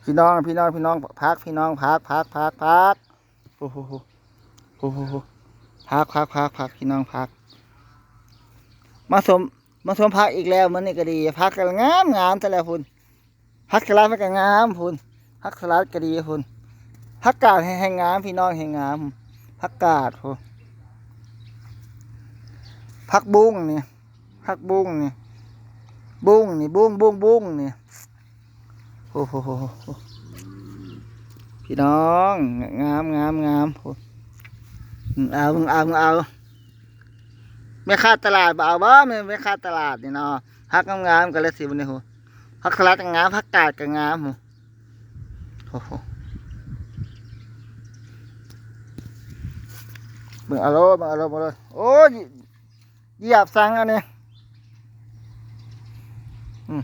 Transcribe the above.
ພີ່ນ້ອງ ພີ່ນ້ອງ ພີ່ນ້ອງ ຜັກ ພີ່ນ້ອງ ຜັກ ຜັກ ຜັກ ຜັກ ໂອ້ໂຫ ໂອ້ໂຫ ໂອ້ໂຫ ຜັກ ຜັກ ຜັກ ຜັກ ພີ່ນ້ອງ ຜັກ ມາຊົມ ມາຊົມຜັກອີກແລ້ວ ມື້ນີ້ກໍດີ ຜັກກໍງາມໆ ແທ້ແຫຼະພຸ້ນ ຜັກສະຫຼັດມັນກໍງາມພຸ້ນ ຜັກສະຫຼັດກໍດີພຸ້ນ ຜັກກາດແຮ່ງງາມ ພີ່ນ້ອງ ແຮ່ງງາມ ຜັກກາດພຸ້ນ ຜັກບຸ້ງນີ້ ຜັກບຸ້ງນີ້ ບຸ້ງນີ້ ບຸ້ງ ບຸ້ງ ບຸ້ງນີ້ ໂອ້ໂຫ ພີ່ນ້ອງ ງາມ ງາມ ງາມ ເອົາ ເອົາ ເອົາ ແມ່ຄ້າຕະຫຼາດບໍ່ເອົາບໍ່ ແມ່ ແມ່ຄ້າຕະຫຼາດນີ້ເນາະ ຜັກງາມໆ ກໍເລີຍຊິ ບັດນີ້ໂຫ ຜັກສະຫຼັດກໍງາມ ຜັກກາດກໍງາມ ໂອ້ໂຫ ເບິ່ງເອົາໂລດ ເບິ່ງເອົາໂລດ ເບິ່ງເອົາໂລດ ໂອ້ຍ ຢຽບສັງອັນນີ້ ອືມ